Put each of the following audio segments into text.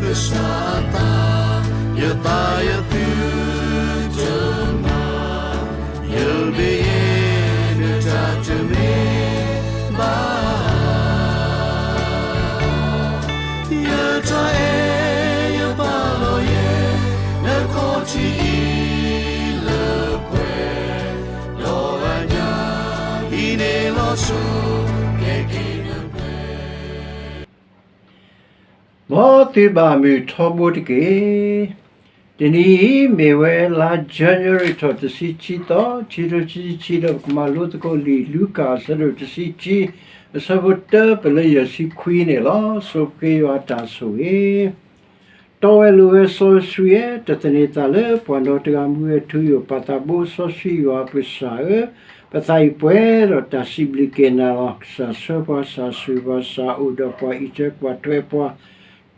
ကစၢ်အသး, ယသးယသုတမၤ, ယမ့ၢ်ယဲ နတၢ်တမ့ၢ်ဘၣ် ယတၢ်အဲၣ်ယပာ်လီၤယဲ နခီၣ်ထံးအံၤလၢပှဲၤ, ဒီးအညၣ်အံၤန့ၣ်လီၤဆီ ကဲက့ၤနပှဲၤ မ်သုဘၣ်မုာ်ထီဘိတက့ၢ်. တနံၤအံၤမ့ၢ်ဝဲလါ January ထီၣ်တဆံခံသီ, ခံကထိခံဆံခံ ဒီးပကမၤလိသကိးလံာ်လူၤကၣ် အဆၢဒိၣ်တဆံခံ, အဆၢဖိတၢပလၢယဲၢ်ဆံခွံန့ၣ်လီၤ. ဆိပဃ့ယွၤအတၢ်ဆိၣ်ဂ့ၤ တီဝဲလိၤဝဲစီဆှံဝဲ, တသန့ၤသးလၢပှၤနီတဂၤမူဝဲထူယိာ်ပာ်သးဘိစီဆှံယွၤပကစၢ်ဧၢ, ပသးအံၤပှဲၤဒီးတၢ်စံးဘျုးက့ၤနၤလီၤ. ကစၢ်ဆှၢပှၤ, ကစၢ်ဆိၣ်ဂ့ၤပှၤ, ကစၢ်အိၣ်ဒီးပှၤ, အံးထွဲကွၢ်ထွဲပှၤ,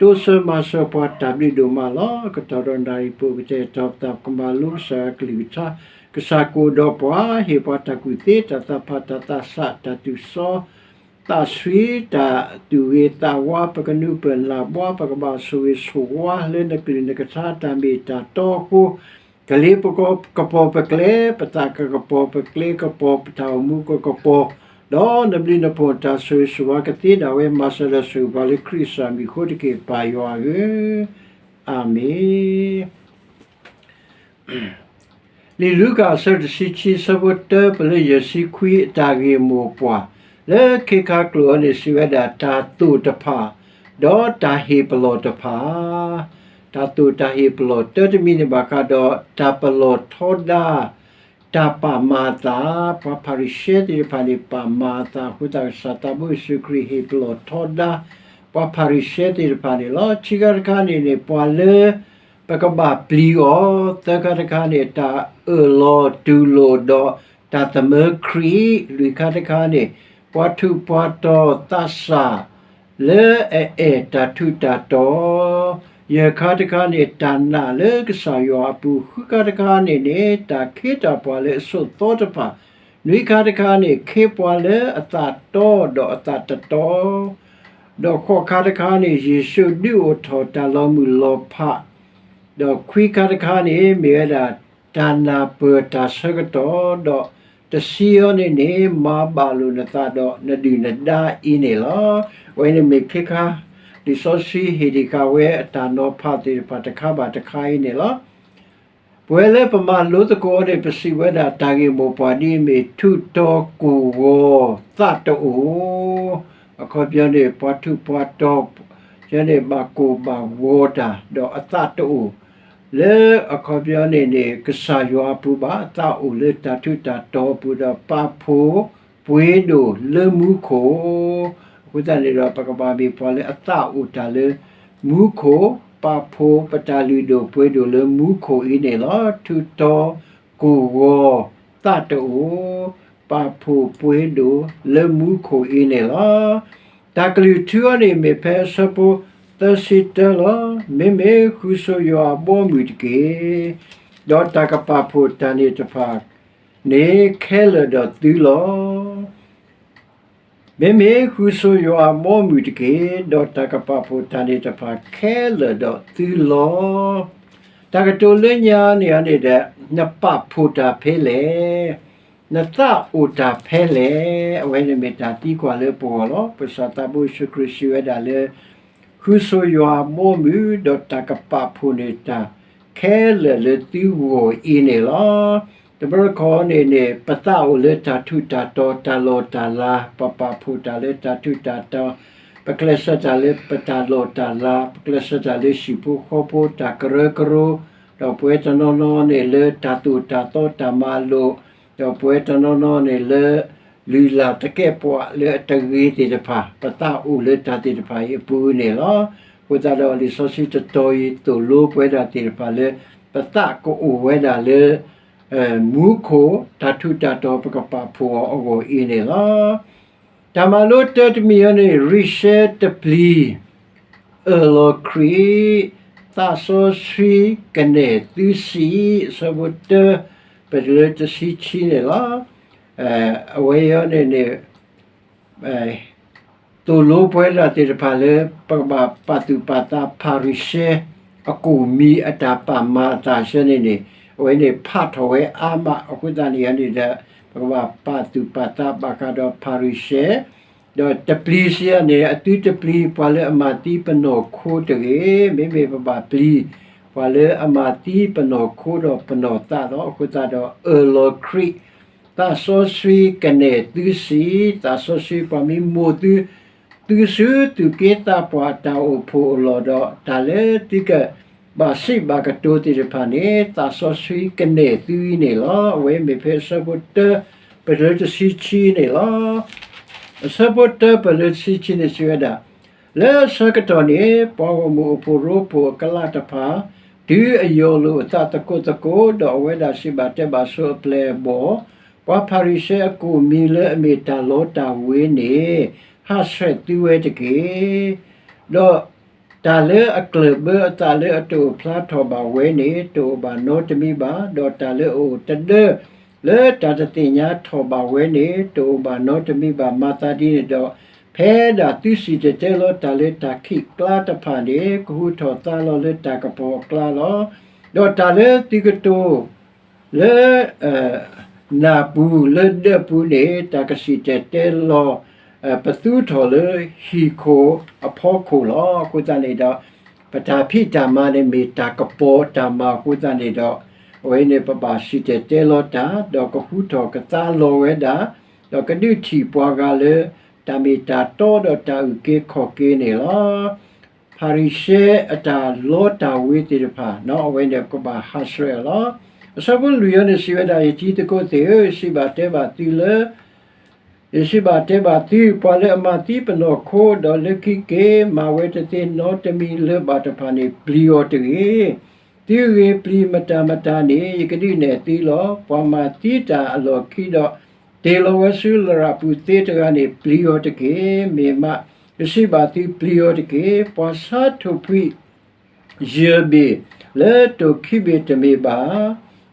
တိစၢၤမၤစၢၤပှၤ တၢ်ဘျုးဒိၣ်မးလီၤ. ကတီၢ်ဒီးနၣ်ရံၣ်ပူၤ ကတဲာ်ကတီၤပသး ပကမၤလိကစၢ်ယွၤကလုၢ်ကထါ, ကစၢ်ကအိၣ်ဒီးပှၤ, ဟ့ၣ်ပှၤတၢ်ကူၣ်သ့, တၢ်သးဖး, တၢ်သးစၢ်, တၢ်သူၣ်စီ သးဆှံ, တၢ်သူၣ်ဂ့ၤသးဝါ, ပကနူၤပၢၢ်နၢ်ဘှါ, ပကဘၣ်ဆိၣ်ဂ့ၤဆိၣ်ဝါလၢနကလုၢ်နကထါ တၢ်မ့ၢ်တၢ်တီအဃိ, ကလ့ပကပီၤပကျဲ, ပသးကကပီၤ, ပကျဲကပီၤ, ပတၢ်အိၣ်မူကကပီၤ, ဒီးနဘျုးနဖှိၣ်တၢ်ဆိၣ်ဂ့ၤဆိၣ်ဝါကသ့ဒၣ်ဝဲ မၤစၢၤဒီးဆိၣ်ဂ့ၤပှၤလၢခရံာ်ကစၢ်မံၤအဃိတက့ၢ် ပၢ်ယွၤဧၢ, အၤမ့ၣ်. လံာ်လူၤကၣ်အဆၢတဆံခံ အဆၢဖိတၢပလၢယဲၢ်ဆံခွံ အတၢ်ဂ့ၢ်မိၢ်ပှၢ် လၢခ့ခါကျိာ်အံၤန့ၣ် စံးဝဲဒၣ် တၢ်သိၣ်တဖၣ် ဒီးတၢ်ဟ့ၣ်ပလီၢ်တဖၣ်, တၢ်သိၣ်တၢ်ဟ့ၣ်ပလီၢ် တၢတမံၤန့ၣ်ဘၣ်ဃးဒီး တၢ်ပလီၢ်ထီဒါ တၢ်ပာ်မၤအသး, ပှၤဖၤရံၤၡဲသ့ၣ်တဖၣ်န့ၣ် ပာ်မၤအသးအဃိသတး ကစၢ်သးဘိယ့ၣ်ၡူးခရံာ်ဟ့ၣ်ပလီၢ်ထီဒါ ပှၤဖၤရံၤၡဲသ့ၣ်တဖၣ်န့ၣ်လီၤ. ခံခါတခါန့ၣ်န့ၣ် ပှၤလၢ ပကဘၣ်ပျံၤအီၤ, သၢခါတခါန့ၣ် တၢ်အၢၣ်လီၤတူၢ်လိာ်ဒီးတၢ်သမၢခရံာ်, လွံၢ်ခါတခါန့ၣ် ပှၤထူးပှၤတီၤသးစၢ် လၢအအဲၣ်တၢ်ထူးတၢ်တီၤ, ယဲၢ်ခါတခါန့ၣ် တၢ်နာ်လၢကစၢ်ယွၤအပူၤ, ဃုခါတခါန့ၣ်န့ၣ် တၢ်ခ့တၢ်ပှၤလၢအဆိးသီတဖၣ်, နွံခါတခါန့ၣ် ခ့ပှၤလၢအသးတီဒီးအသးတတီ ဒီးဃိးခါတခါန့ၣ် ယ့ၣ်ၡူးဒုးအိၣ်ထီၣ်တၢ်လီၤမုၢ်လီၤဖး, ဒီးခွံခါတခါန့ၣ် မ့ၢ်ဝဲဒၣ် တၢ်နၢ်ပၢၢ်တၢ်ဆၢကတီၢ်, ဒီးတဆံအံၤန့ၣ်န့ၣ် မၤဘၣ်လိာ်နသးဒီးနဒုၣ်နဒါအံၤန့ၣ်လီၤ. အဝဲန့ၣ်မ့ၢ်ခ့ခါ လံာ်စီဆှံဟ့ၣ်ဒံးဃာ်ဝဲအတၢ်နီၤဖးသ့ၣ်တဖၣ်တခါဘၣ်တခါအံၤန့ၣ်လီၤ. ပဝဲလၢပမၤလိသကိးန့ၣ် ပစံးဝဲဒၣ်တၢ်ဂ့ၢ်မိၢ်ပှၢ်ဒ်အမ့ၢ် ထူးတီၤကိၢ်ဂီၤသးတအိၣ်, အခီပညီန့ၣ် ပှၤထူးပှၤတီၤ ယဲန့ၣ်ဘၣ်ကိၢ်ဘၣ်ဂီၤတၢ် ဒီးအသးတအိၣ် လၢအခီပညီန့ၣ်န့ၣ် ကစၢ်ယွၤအပူၤဘၣ်, အသးအိၣ်လၢတၢ်ထူးတၢ်တီၤအပူၤ ဒီးပာ်ဖှိၣ်ပှ့ၤဒိၣ်လၢမူခိၣ်, အဃိသတးန့ၣ်ဒီး ပကဘၣ်မ့ၢ်ပှၤလၢအသးအိၣ်တၢ်လၢမူခိၣ်, ပာ်ဖှိၣ်ပတၢ်လုၢ်ဒိၣ်ပှ့ၤဒိၣ်လၢမူခိၣ်အံၤန့ၣ်လီၤ. ထူးတီၤကိၢ်ဂီၤသးတအိၣ်, ပာ်ဖှိၣ်ပှ့ၤဒိၣ်လၢမူခိၣ်အံၤန့ၣ်လီၤ. တၢ်ကလုၢ်ထူအံၤန့ၣ် မ့ၢ်ဖဲအဆၢဖိသၢဆံတၢလီၤ. မ့မ့ၢ်ဃုဆိယွၤအဘီအမုၢ်တက့ၢ်, ဒီးတၢ်ကပာ်ဖှိၣ်တၢ်န့ၣ်တဖၣ်န့ၣ်ခဲလၢာ်ဒီးသုလီၤ. မ့မ့ၢ်ဃုဆိယွၤအဘီအမုၢ်တက့ၢ်, ဒီးတၢ်ကပာ်ဖှိၣ်တၢ်န့ၣ်တဖၣ်ခဲလၢာ်ဒီးသုလီၤ. တၢ်ကတိၤလၢညါန့ၣ်န့ၣ်ဒီး နပာ်ဖှိၣ်တၢ်ဖဲလဲၣ်, နသးအိၣ်တၢ်ဖဲလဲၣ်, အဝဲန့ၣ်မ့ၢ်တၢ်သံကွၢ်လၢပဂီၢ်လီၤ. ပကစၢ်သးဘိယ့ၣ်ၡူးခရံာ်စံးဝဲဒၣ်လၢ ဃုဆိယွၤအဘီအမုၢ် ဒီးတၢ်ကပာ်ဖှိၣ်န့ၢ်တၢ်ခဲလၢာ်လၢသုဂီၢ်အံၤန့ၣ်လီၤ. တဘျီတခီၣ်န့ၣ်န့ၣ် ပသးအိၣ်လၢတၢ်ထူးတၢ်တီၤ တၢ်လီၢ်တၢ်လၤ, ပပာ်ဖှိၣ်တၢ်လၢတၢ်ထူးတၢ်တီၤ, ပကျဲးစၢးတၢ်လၢပတၢ်လီၢ်တၢ်လၤ, ပကျဲးစၢးတၢ်လၢဟံၣ်ဖိဃီဖိ တၢ်ကရၢကရိ, ဒီးပဝဲတနီၤနီၤန့ၣ်လၢတၢ်သိၣ်တၢ်သီတၢ်မၤလိာ်, ဒီးပဝဲတနီၤနီၤန့ၣ်လၢ လုၢ်လၢ်သကဲးပဝးလၢအတဂ့ၤသ့ၣ်တဖၣ် ပသးအိၣ်လၢတၢ်သ့ၣ်တဖၣ်အံၤအပူၤန့ၣ်လီၤ. အဃိသတးဒီးလံာ်စီဆှံတတီၤအံၤသိၣ်လိပဝဲဒၣ်သ့ၣ်တဖၣ်လၢ ပသးကအိၣ်ဝဲဒၣ်လၢ မူခိၣ် တၢ်ထူးတၢ်တီၤပကပာ်ဖှိၣ်အီၤအဂီၢ်အံၤန့ၣ်လီၤ. တၢ်မၤလိတၢတမံၤအံၤန့ၣ် ရံၣ်ရှဲတပျံၤ အၢၣ်လီၤခရံာ်, သးစီဆှံကနဲၣ်သုစံး, အဆၢဖိတၢ ပတုၤလၢတဆံခံန့ၣ်လီၤ. အဝဲအံၤန့ၣ်န့ၣ် ပ သိၣ်လိပှဲၤဒၣ်သ့ၣ်တဖၣ်လၢ ပကဘၣ်ပာ်သူၣ်ပာ်သးဖၤရံၤၡဲ အကိၣ်မံၤအတၢ်ပာ်မၤအသးဆၢန့ၣ်န့ၣ်, အဝဲန့ၣ်ဖးထီၣ်ဝဲအါမး အဃိသတးန့ၣ်န့ၣ်ဒီး ပကဘၣ်ပာ်သူၣ်ပာ်သးဘၣ်ဃးဒီးဖၤရံၤၡဲ ဒီးတပျံၤစံးယၤန့ၣ် အသုတပျံၤ ပှၤလၢအမၤသံပနီၢ်ခိတဂ့ၤ, မ့မ့ၢ်ပဘၣ်ပျံၤ ပှၤလၢအမၤသံပနီၢ်ခိဒီးပနီၢ်သးလီၤ. အဃိသတးဒီးအၢၣ်လီၤခရံာ် သးစီဆှံကနဲၣ်သုဆံး, သးစီဆှံပှၤမ့ၢ်မိၣ်သု သုဆူသုက့သးပှၢ်တၢ်အိၣ်ဖှိၣ်အလီၢ်ဒီး တၢ်လၢသုကဘၣ်စံးဘၣ်ကတိၤသ့ၣ်တဖၣ်န့ၣ် သးစီဆှံကနဲၣ်သုအံၤန့ၣ်လီၤ. အဝဲမ့ၢ်ဖဲအဆၢဖိတၢ ပလၢတဆံခံန့ၣ်လီၤ. အဆၢဖိတၢ ပလၢတဆံခံန့ၣ်စံးဝဲဒၣ်, လၢအဆၢကတီၢ်န့ၣ် ပှၤဂီၢ်မုၢ်အိၣ်ဖှိၣ်ရိဖှိၣ်အကလးတဖၣ် တုၤအယီၢ်လိာ်အသးသကိးသကိး, ဒီးအဝဲဒၣ်စံးဘၣ်တဲဘၣ်ဆိအပျဲၢ်အဘီၣ်, ပှၤဖၤရံၤၡဲအကိၣ်မံၤလၢအမ့ၢ်တၢ်လီတၢ်ဝ့ၤန့ၣ် ဟးဆှဲးသုဝဲတက့ၢ်. ဒီးတၢ်လၢအကျၢၢ်ဘၢအသးလၢအတအိၣ်ဖျါထီၣ်ဘၣ်ဝဲန့ၣ် တအိၣ်ဘၣ်နီတမံၤဘၣ်, ဒီးတၢ်လၢအအိၣ်တဒၢ လၢတၢ်တသ့ၣ်ညါထီၣ်ဘၣ်ဝဲန့ၣ် တအိၣ်ဘၣ်နီတမံၤဘၣ်. မၤသးဒ်န့ၣ်ဒီး ဖဲဒၣ်သုစံၣ်တဲၤတဲလီၤတၢ်လၢတၢ်ခံးကျါတဖၣ်န့ၣ် ကဟူထီၣ်သါလီၤလၢတၢ်ကပီၤအကျါလီၤ. ဒီးတၢ်လၢသုကတိၤ လၢ နၢ်ပူၤလၢဒၢးပူၤန့ၣ် တၢ်ကစံၣ်တဲၤတဲလီၤ ပသူထီၣ်လၢဟံၣ်ခိၣ်အဖီခိၣ်လီၤ. အဃိသတးန့ၣ်ဒီး ပတၢ်ဖံးတၢ်မၤန့ၣ်မ့ၢ်တၢ်ကပီၤတၢ်မၤအဃိသတးန့ၣ်ဒီး အဝဲန့ၣ်ပဘၣ်စံၣ်တဲၤတဲလီၤတၢ် ဒီးကဟူထီၣ်ကသါလီၤဝဲဒၣ်, ဒီးကဒုးထံၣ်ပှၤဂၤလၢ တၢ်မ့ၢ်တၢ်တီဒီးတၢ်အုၣ်က့ၤခီၣ်က့ၤန့ၣ်လီၤ. ဖၤရံၤၡဲအတၢ်လီတၢ်ဝ့ၤသ့ၣ်တဖၣ် အဝဲန့ၣ်ကဘၣ်ဟးဆှဲးအီၤလီၤ. အဆၢဖိလွံၢ်အံၤန့ၣ်စံးဝဲဒၣ်, ယတံၤသကိးသ့ၣ်ဧၢ, ယစံးဘၣ်တဲဘၣ်သုလၢ ယစံးဘၣ်တဲဘၣ်သု, ပှၤလၢအမၤသံပနီၢ်ခိ, ဒီးလၢခံက့ၤမၤဝဲတသ့နီတမံၤလၢၤဘၣ်တဖၣ်န့ၣ် ပျံၤအီၤတဂ့ၤ. သုဂ့ၤပျံၤမတၤမတၤန့ၣ် ယကဒုးနဲၣ်သုလီၤ. ပှၤမၤသံတၢ်အလီၢ်ခံဒီး တ့ၢ်လီၤဝဲဆူလရာ်ပူၤသ့တဂၤန့ၣ် ပျံၤအီၤတက့ၢ်. မ့ၢ်မး ယစံးဘၣ်သု, ပျံၤအီၤတက့ၢ်. ပှၤဆါထိၣ်ဖှံ ယဲၢ်ဘ့ၣ်လၢတိၢ်ခံဘ့ၣ်တမ့ၢ်ဘၣ်,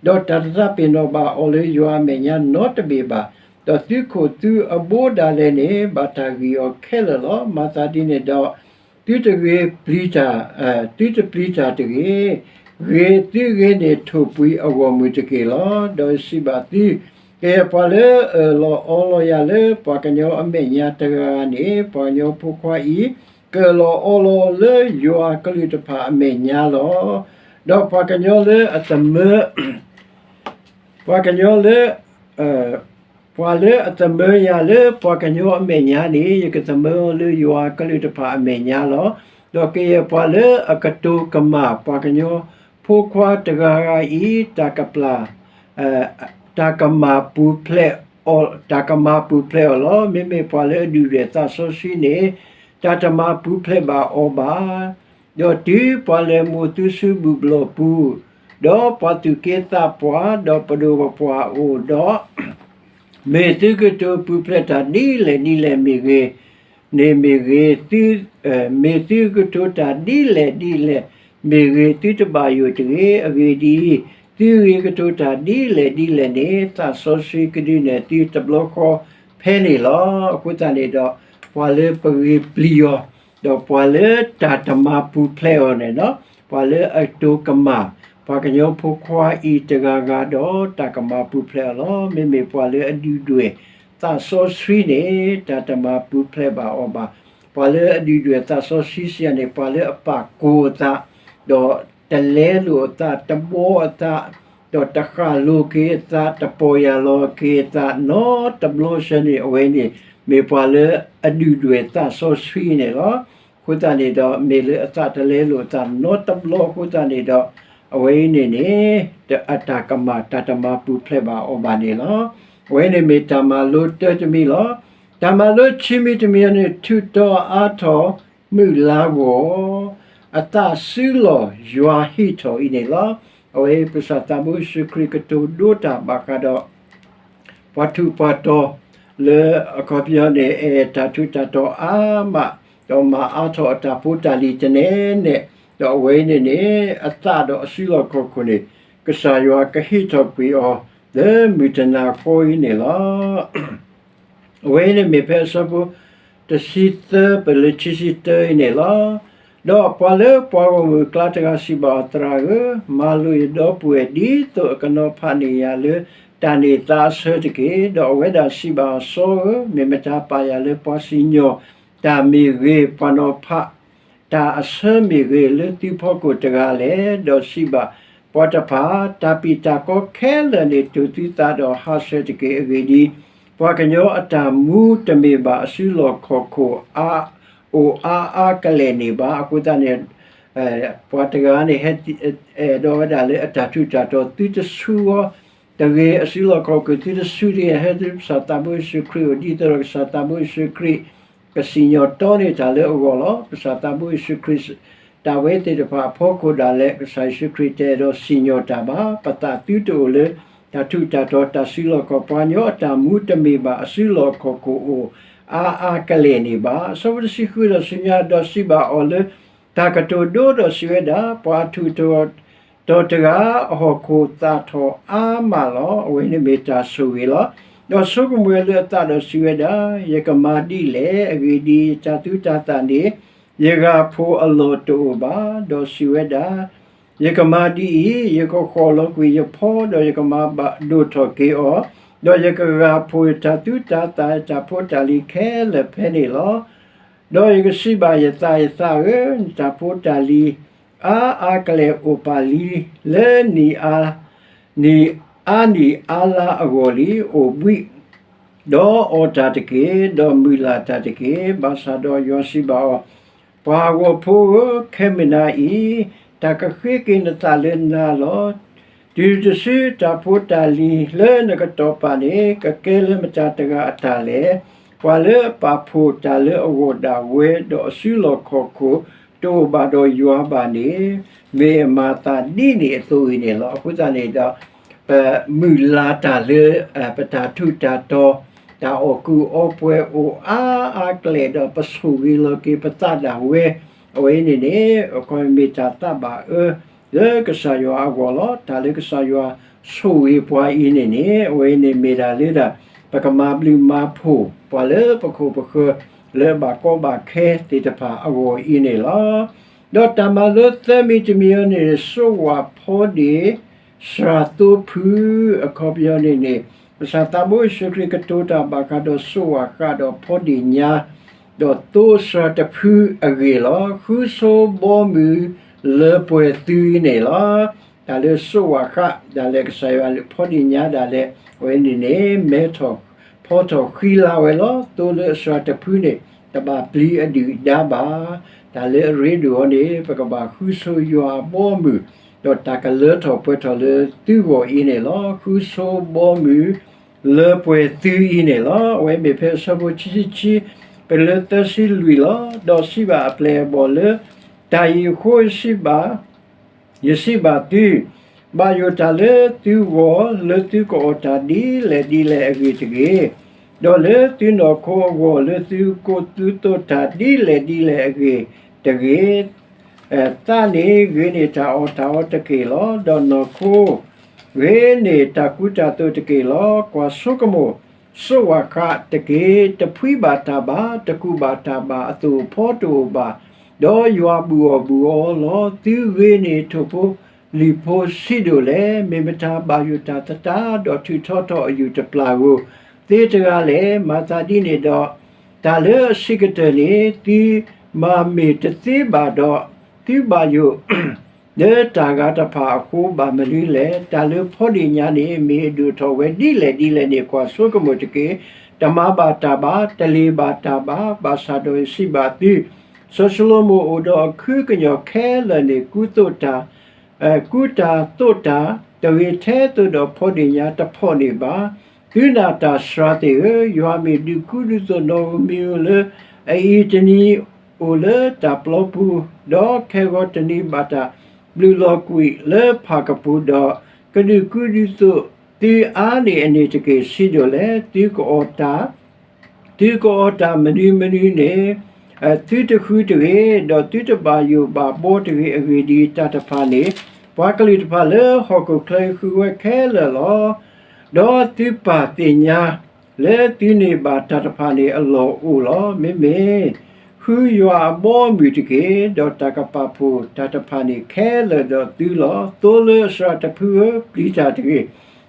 ဒီးတၢ်တသးပ့ၤနီၣ်ဘၣ်အီၤလၢယွၤအမဲာ်ညါနီတဘ့ၣ်ဘၣ်, ဒီးသုခိၣ်သုအဘိဒၣ်လဲာ်န့ၣ် ဘၣ်တၢ်ဂံၢ်အီၤခဲလၢာ်လီၤ. မၤသးဒ်န့ၣ်ဒီး သုတဂ့ၤပျံၤတၢ်, သုတပျံၤတၢ်တဂ့ၤ, ဂ့ၤသုဂ့ၤန့ၣ်ထိၣ်ပှံၤအဂီၢ်မုၢ်တက့ၢ်လီၤ. ဒီးယစံးဘၣ်သု, ကယဲၢ်ပှၤလၢအၢၣ်လီၤအီလီၤယၤလၢပှၤကညီအမဲာ်ညါတဂၤဂၤန့ၣ် ပှၤကညီဖိခွါအံၤ ကအၢၣ်လီၤအီလီၤလၢယွၤအကလုၢ်တဖၣ်အမဲာ်ညါလီၤ. ဒီးပှၤကညီလၢအသမၢ ပှၤကညီလၢ ပှၤလၢအသမၢယၤလၢပှၤကညီအမဲာ်ညါန့ၣ် ယကသမၢအီၤလၢယွၤအကလုၢ်တဖၣ်အမဲာ်ညါလီၤ. ဒီးကယဲၢ်ပှၤလၢအကတိၤကမၣ်ပှၤကညီဖိခွါတဂၤဂၤအံၤ တၢ်ကပျၢ် တၢ်ကမၤပူၤဖျဲးအီၤ, တၢ်ကမၤပူၤဖျဲးအီၤလီၤ. မ့မ့ၢ်ပှၤလၢအဒုၣ်ဒွဲၣ်သးစီဆှံန့ၣ် တၢ်တမၤပူၤဖျဲးဘၣ်အီၤဘၣ်. ဒီးတုၤပှၤလဲၤမိၢ်သုဆူဘူၣ်ဘျီၣ်ပူၤ, ဒီးပှၤသူၣ်က့သးပှၢ်, ဒီးပဒိၣ်ပပှၢ်အိၣ်ဒီး, မ့ၢ်သုကတိၤပူၤဖျဲးတၢ်ဒ်လဲၣ်ဒ်လဲၣ်မ့ၢ်ဂ့ၤ, န့ၣ်မ့ၢ်ဂ့ၤ, မ့ၢ်သုကတိၤတၢ်ဒ်လဲၣ်ဒ်လဲၣ်မ့ၢ်ဂ့ၤ, သုတဘၣ်ယိၣ်တဂ့ၤ. အဂ့ၢ်ဒ်အံၤ, သုဂ့ၤကတိၤတၢ်ဒ်လဲၣ်ဒ်လဲၣ်န့ၣ် သးစီဆှံကဒုးနဲၣ်သုတဘျီဃီဖဲန့ၣ်လီၤ. အဃိသတးန့ၣ်ဒီး ပှၤလၢပဂ့ၤပျံၤအီၤ, ဒီးပှၤလၢတၢ်တမၤပူၤဖျဲးအီၤန့ၣ်လီၤ. ပှၤလၢအတိၤကမၣ် ပှၤကညီဖိခွါအံၤတဂၤဂၤဒီး တၢ်ကမၤပူၤဖျဲးအီၤလီၤ. မ့မ့ၢ်ပှၤလၢအဒုၣ်ဒွဲၣ်သးစီဆှံန့ၣ် တၢ်တမၤပူၤဖျဲးဘၣ်အီၤဘၣ်. ပှၤလၢအဒုၣ်ဒွဲၣ်သးစီဆှံစံးယၤန့ၣ် ပှၤလၢအပာ်ကိၢ်အသး, ဒီးတလဲလိာ်အသး, တဘှီအသး, ဒီးတဃၣ်လိၤက့ၤအသး, တပီၢ်ယၢ်လီၤက့ၤအသး နီတဘျီဆၢန့ၣ် အဝဲန့ၣ် မ့ၢ်ပှၤလၢအဒုၣ်ဒွဲၣ်သးစီဆှံန့ၣ်လီၤ. အဃိသတးန့ၣ်ဒီး မ့ၢ်လၢအသးတလဲလိာ်အသးနီတဘျီအဃိသတးန့ၣ်ဒီး အဝဲအံၤန့ၣ်န့ၣ် အတၢ်ကမၣ်တၢ်တမၤပူၤဖျဲးဘၣ်အီၤဘၣ်န့ၣ်လီၤ. အဝဲန့ၣ်မ့ၢ်တၢ်မၤလိတၢတမံၤလီၤ. တၢ်မၤလိခံမံၤတမံၤန့ၣ် ထုးတီအါထီၣ်မုၢ်လါဂီၢ် အသးစုလီၢ်ယွၤဟ့ၣ်ထီၣ်အံၤန့ၣ်လီၤ. အဝဲပကစၢ်သးဘိယ့ၣ်ၡူးခရံာ်ကတိၤဒိတၢ်ဘၣ်ဃးဒီး ပှၤထူးပှၤတီၤလၢအခီပညီန့ၣ် အဲၣ်တၢ်ထူးတၢ်တီၤအါမး, ဒီးမၤအါထီၣ်အတၢ်ဖိတၢ်လံၤတနဲၣ်နဲၣ်, ဒီးအဝဲအံၤန့ၣ်န့ၣ် အသးဒီးအစုလီၢ်ခီၣ်ခိၣ်န့ၣ် ကစၢ်ယွၤကဟ့ၣ်ထီၣ်ကွံာ်အီၤ လၢမုၢ်တနၤဃီအံၤန့ၣ်လီၤ. အဝဲအံၤန့ၣ်မ့ၢ်ဖဲအဆၢဖိ တဆံသၢ ပလၢခံဆံတၢအံၤန့ၣ်လီၤ. ဒီးပှၤလၢပှၤဂီၢ်မုၢ်အကျါတဂၤစံးဘၣ်အီၤ, သရၣ်ဧၢ, မၤလိာ်ယဒီပုၢ်ဝဲၢ် ဒ်သိးအကနီၤဖးန့ၢ်ယၤလၢတၢ်န့ၢ်သါအဆၢတက့ၢ်. ဒီးအဝဲဒၣ်စံးဘၣ်အီၤ, စီၤဧၢ, မ့ၢ်မတၤပာ်ယၤလၢပှၤစံၣ်ညီၣ်တၢ်မ့ၢ်ဂ့ၤ, ပှၤနီၤဖးတၢ်အဆၢမ့ၢ်ဂ့ၤ, လၢသုဖီခိၣ်တဂၤလဲၣ်. ဒီးစံးဘၣ်ပှၤတဖၣ်, တၢ်ပံာ်တၢ်ကီခဲလၢာ်န့ၣ် တိၢ်သုသးဒီးဟးဆှဲးတက့ၢ်. အဂ့ၢ်ဒ်အံၤ, ပှၤကညီအတၢ်မူတမ့ၢ်ဘၣ်အစုလီၢ်ခီၣ်ခိၣ် အိၣ်အါအါကလဲာ်န့ၣ်ဘၣ်. အဃိသတးန့ၣ် ပှၤတဂၤန့ၣ် ဟဲအဲၣ်ဒိးဝဲဒၣ်လၢအတၢ်ထူးတၢ်တီၤ သုတဆူအီၤ တဂ့ၤ, အစုလီၢ်ခီၣ်ခိၣ် သုတဆူတဂ့ၤ, ဟဲတုၤကစၢ်သးဘိယ့ၣ်ၡူးခရံာ်အအိၣ် ဒ်သိးဒီးကစၢ်သးဘိယ့ၣ်ၡူးခရံာ် ကစံၣ်ညီၣ်တီန့ၢ်တၢ်လၢအဂီၢ်လီၤ. ကစၢ်သးဘိယ့ၣ်ၡူးခရံာ် တၢ်ဝဲသ့ၣ်တဖၣ်အဖီခိၣ်ဒၣ်လဲာ် ကစၢ်ယ့ၣ်ၡူးခရံာ်တအဲၣ်ဒိးစံၣ်ညီၣ်တၢ်ဘၣ်. ပသးသုတအိၣ်လၢတၢ်ထူးတၢ်တီၤ တၢ်စုလီၢ်ခီၣ်, ပှၤကညီအတၢ်မူတမ့ၢ်ဘၣ်အစုလီၢ်ခီၣ်ခိၣ် အိၣ်အါအါကလဲာ်န့ၣ်ဘၣ်. အဆၢဖိတဆံဃုဒီးဆူညါ, ဒီးစံးဘၣ်အီၤလၢတၢ်ကတိၤဒိ ဒီးစံးဝဲဒၣ်, ပှၤအထူးအတီၤတဂၤ အဟီၣ်ခိၣ်သၣ်ထီၣ်အါမးလီၤ. အဝဲန့ၣ်မ့ၢ်တၢ်ဆိၣ်ဂ့ၤလီၤ. ဒီးဆိကမိၣ်ဝဲလၢအသးဒီးစံးဝဲဒၣ်, ယကမၤဒ်လဲၣ်. အဂ့ၢ်ဒ်အံၤ, တၢ်သူတၢ်သၣ်န့ၣ် ယဂၤအဖိအလီၢ်တအိၣ်ဘၣ်. ဒီးစံးဝဲဒၣ်, ယကမၤဒ်အံၤ, ယကဃီၣ်လီၤကွံာ်ယဖီ, ဒီးယကမၤဘၣ်ဒိၣ်ထီၣ်က့ၤအီၤ, ဒီးယကဂၢ်ဖှိၣ်ယတၢ်သူတၢ်သၣ် ယတၢ်ဖိတၢ်လံၤခဲလၢာ်ဖဲန့ၣ်လီၤ. ဒီးယကစံးဘၣ်ယသး, ယသးဧၢ, နတၢ်ဖိတၢ်လံၤအါအါကလဲာ်အိၣ်ပာ်လံ, လၢနံၣ်အါ, နံၣ်အါနံၣ်အါလါအဂီၢ်လံ. အိၣ်ဘှံး, ဒီးအီၣ်တၢ်တက့ၢ်, ဒီးမုၢ်လၢ်တၢ်တက့ၢ်. ဘၣ်ဆၣ်ဒီးယွၤစံးဘၣ်အီၤ, ပှၤဂီၢ်ဖိဧၢ, ခဲမုၢ်နၤအံၤ တၢ်ကဃ့က့ၤနသးလၢနၤလီၤ. တုၤတစုတၢ်ဖိတၢ်လံၤလၢနကတီၢ်ပာ်န့ၣ် ကကဲလၢမတၤတဂၤအတၢ်လဲၣ်. ပှၤလၢအပာ်ဖှိၣ်တၢ်လၢအဂီၢ်ဒၣ်ဝဲ, ဒီးအစုလီၢ်ခီၣ်ခိၣ်တအိၣ်ဘၣ်ဒီးယွၤဘၣ်န့ၣ် မ့ၢ်အမၤသးဒ်န့ၣ်အသိးအံၤန့ၣ်လီၤ. အဃိသတးန့ၣ်ဒီး ပမုၢ်လၢ်တၢ်လၢ ပတၢ်ထူးတၢ်တီၤ, တၢ်အီၣ်ကူၣ်အီပှဲၤအိၣ်အါအါကလဲာ်ဒီး ပဆိၣ်ဂ့ၤလီၤက့ၤပသးဒၣ်ဝဲ, အဝဲအံၤန့ၣ်န့ၣ် အခီမ့ၢ်တၢ်သးဘၣ်အၢ လၢကစၢ်ယွၤအဂီၢ်လီၤ. တၢ်လၢကစၢ်ယွၤဆိၣ်ဂ့ၤပှၤအံၤန့ၣ်န့ၣ် အဝဲအံၤန့ၣ်မ့ၢ်ဒၣ်လၢဒၣ် ပကမၤဘျုးမၤဖှိၣ်ပှၤလၢပခိၣ်ပဃၢၤ လၢဘၣ်ကီဘၣ်ခဲသ့ၣ်တဖၣ်အဂီၢ်အံၤန့ၣ်လီၤ. ဒီးတၢ်မၤလိသၢမံၤတမံၤအံၤန့ၣ် စိးဝၣ်ဖီဒ့ၣ် စှၤသိဖု အခီပညီန့ၣ်န့ၣ် ကစၢ်သးဘိယ့ၣ်ၡူးခရံာ်ကတိၤတၢ်ဘၣ်ဃးဒီးစိးဝၣ်ဃးဒီးဖီဒ့ၣ်ညါ ဒီးသိစှၤတဖုအဂ့ၢ်လီၤ. ဃုဆိဘီမုၢ်လၢပှဲၤသုအံၤန့ၣ်လီၤ. တၢ်လၢစိးဝၣ်ဃးဒၣ်လဲာ် ကစၢ်ယွၤလၢဖီဒ့ၣ်ညါဒၣ်လဲာ် အဝဲန့ၣ်န့ၣ် မဲထီၣ်ဖီထီၣ်ဃံလၤဝဲလီၤ. သိလၢအစှၤတဖုန့ၣ် တဘၣ်ပျံၤအဒုၣ်အဒါဘၣ်. တၢ်လၢအရ့ဒိၣ်အီၤန့ၣ် ပကဘၣ်ဃုဆိယွၤအဘီအမုၢ် ဒီးတၢ်ကလၢထီၣ်ပှဲၤထီၣ်လၢသုဂီၢ်အံၤန့ၣ်လီၤ. ဃုဆိဘီမုၢ်လၢပှဲၤသုအံၤန့ၣ်လီၤ. အဝဲမ့ၢ်ဖဲအဆၢဖိခံဆံခံ ပလၢသၢဆံလွံၢ်လီၤ. ဒီးစံးဘၣ်အပျဲၢ်အဘီၣ်လၢ တၢ်အံၤအဃိစံးဘၣ် ယစံးဘၣ်သု, ဘၣ်ယိၣ်တၢ်လၢသုဂီၢ် လၢသုကအီၣ်တၢ်ဒ်လဲၣ်ဒ်လဲၣ်အဂ့ၢ်တဂ့ၤ, ဒီးလၢသုနီၢ်ခိအဂီၢ် လၢသုကိးသုသိးတၢ်ဒ်လဲၣ်ဒ်လဲၣ်အဂ့ၢ်တဂ့ၤ, သးန့ၣ်ဂ့ၤန့ၢ်တၢ်အီၣ်တၢ်အီတက့ၢ်လီၤ. ဒီးနီၢ်ခိ ဂ့ၤန့ၢ်တၢ်ကူတၢ်သိးတက့ၢ်လီၤ. ကွၢ်ဆိကမိၣ် စိးဝၣ်ဃးတက့ၢ်. တဖှံဘၣ်တၢ်ဘၣ်, တကူးဘၣ်တၢ်ဘၣ်, အသိးအဖီတအိၣ်ဘၣ်, ဒီးယွၤဘူးအီၣ်ဘူးအီလီၤ. သုဂ့ၤန့ၢ်ထိၣ်ဖိလံၣ်ဖိဆံးဒိၣ်လဲၣ်. မ့ၢ်မတၤဘၣ်ယိၣ်တၢ်သတး ဒီးထုးထီထီၣ်အယုၢ်တပျၢ်ဧိၤသ့တဂၤလဲၣ်. မၤသးဒ်န့ၣ်ဒီး တၢ်လၢအဆံးကတၢၢ်န့ၣ် သုမၤမ့ၢ်တသ့ဘၣ်ဒီး သုဘၣ်ယိၣ် လၢတၢ်ဂၤတဖၣ်အဃိဘၣ်မနုၤလဲၣ်. တၢ်လၢဖီဒ့ၣ်ညါန့ၣ် မ့ၢ်အဒိၣ်ထီၣ်ဝဲဒ်လဲၣ်ဒ်လဲၣ်န့ၣ် ကွၢ်ဆိကမိၣ်တက့ၢ်. တမၤဘၣ်တၢ်ဘၣ်, တလ့ၤဘၣ်တၢ်ဘၣ်. ဘၣ်ဆၣ်ဒီးယစံးဘၣ်သု, စီၤၡလိၤမိၣ်အိၣ်ဒီးအခူအကညီၢ်ခဲလၢာ်န့ၣ် ကူသိးတၢ် ကူတၢ်သိးတၢ် တဂ့ၤထဲသိးဒီးဖီဒ့ၣ်ညါတဖီၣ်န့ၣ်ဘၣ်. သုနာ်တၢ်စှၤသ့ၣ်ဧၢ, ယွၤမ့ၢ်ဒုးကူဒုးသိးနီၣ်ဧိၤမံၤဧိၤလၢ အအံၤတနံၤအိၣ်လၢတၢ်ပျီပူၤ, ဒီးခဲဂီၤတနံၤဘၣ်တၢ်ဘျုးလီၤကွံာ်လၢဖၣ်ကပူၤဒီး ကဒုးကူဒုးသိးသုအါန့ၢ်အန့ၣ်တက့ၢ်. ဆံးဒိၣ်လဲၣ်, သုကအီၣ်တၢ် သုကအီၣ်တၢ်မနုၤမနုၤန့ၣ် သုတဃုတဂ့ၤ, ဒီးသုတဘၣ်ယိၣ်ဘၣ်ဘီတဂ့ၤ. အဂ့ၢ်ဒ်အံၤ, တၢ်တဖၣ်န့ၣ် ပှၤကလုာ်တဖၣ်လၢဟီၣ်ခိၣ်ချၢအံၤဃုဝဲခဲလၢာ်လီၤ. ဒီးသုပၢ်သ့ၣ်ညါ လၢသုန့ၢ်ဘၣ်တၢ်တဖၣ်န့ၣ်အလီၢ်အိၣ်လီၤ. မ့မ့ၢ်ဃုယွၤအဘီအမုၢ်တက့ၢ်. ဒီးတၢ်ကပာ်ဖှိၣ်တၢ်တဖၣ်န့ၣ်ခဲလၢာ်ဒီးသုလီၤ. သိလၢအစှၤတဖုဧၢ, ပျံၤတၢ်တဂ့ၤ.